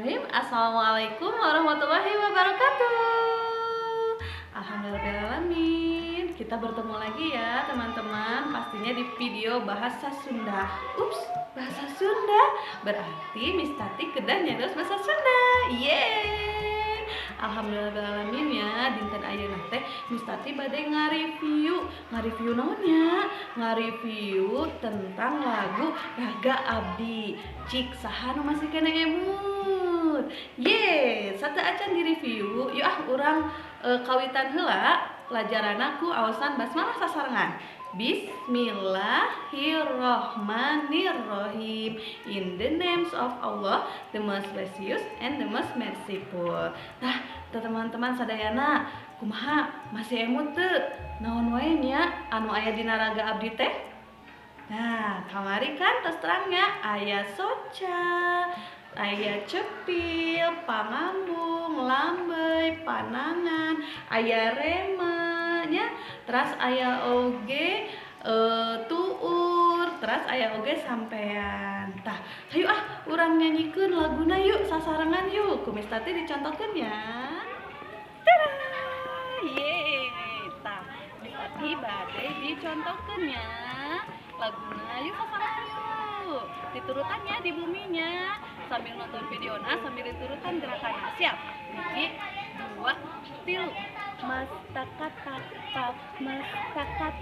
Bismillahirrahmanirrahim. Assalamualaikum warahmatullahi wabarakatuh. Alhamdulillahirrahmanirrahim. Kita bertemu lagi ya teman-teman, pastinya di video bahasa Sunda. Ups, bahasa Sunda berarti Miss Tati kedah nyarios bahasa Sunda. Yeay. Alhamdulillahirrahmanirrahim ya, dinten ayeuna teh Miss Tati bade ngareview. Ngareview naonnya? Ngareview tentang lagu Raga Abdi. Cik saha nu masih keneh emut? Ye, sateuacan di review. Yuk ah urang kawitan heula pelajaran ku aosan basmalah sasarengan. Bismillahirrohmanirrohim. In the names of Allah, the most gracious and the most merciful. Nah, teman-teman sadayana, kumaha masih emut teu? Naon wae nya anu aya dina Raga Abdi teh? Nah, kamari kan tos terangnya aya soca, aya cepil, pangambung, lambey, panangan, aya rema nya, teras aya oge tuur, teras aya oge sampean. Tah, hayu ah urang nyanyikeun laguna yuk sasarengan yuk. Ku Miss Tati dicontohkeun ya. Tada! Yeay. Tah, Miss Tati bade dicontohkeun ya laguna yuk sasarengan yuk. Diturutannya di buminya sambil nonton videona sambil diturutan gerakannya. Siap. 1, 2, 3. Mas tak tak, mas tak tak,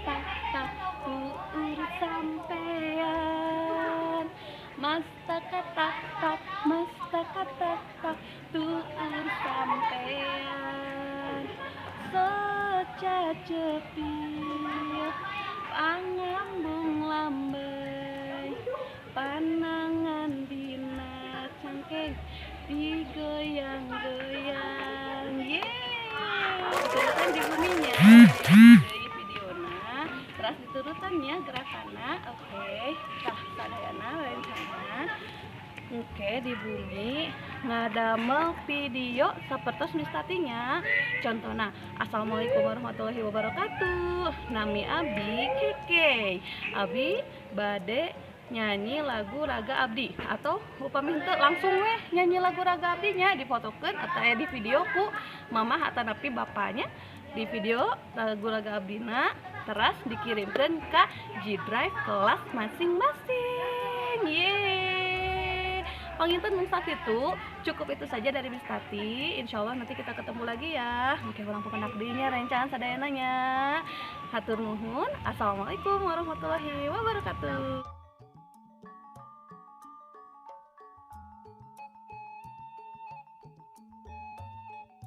tuur sampean. Mas tak tak, mas tak tak, tuur sampean. Soca cepil, pangambung lambey, panangan dina cangkeng digoyang-goyang. Yeay, diturutan di buminya dari videona, terus diturutannya gerakanna. Oke, tah sadayana rencana. Oke, di bumi ngadamel video sapertos Miss Tatinya. Contohna, assalamualaikum warahmatullahi wabarakatuh. Nami abi Keke. Abi bade nyanyi lagu Raga Abdi, atau upami henteu langsung weh nyanyi lagu Raga Abdi nya difotokeun atau di video ku mamah atau napi bapaknya di video lagu Raga Abdina, teras dikirimkan ke G Drive kelas masing-masing. Yeay. Panginten mung sakitu, cukup itu saja dari Miss Tati. Insya Allah nanti kita ketemu lagi ya. Oke, urang pependak deui nya rencana sadayana nya. Hatur nuhun. Assalamualaikum warahmatullahi wabarakatuh.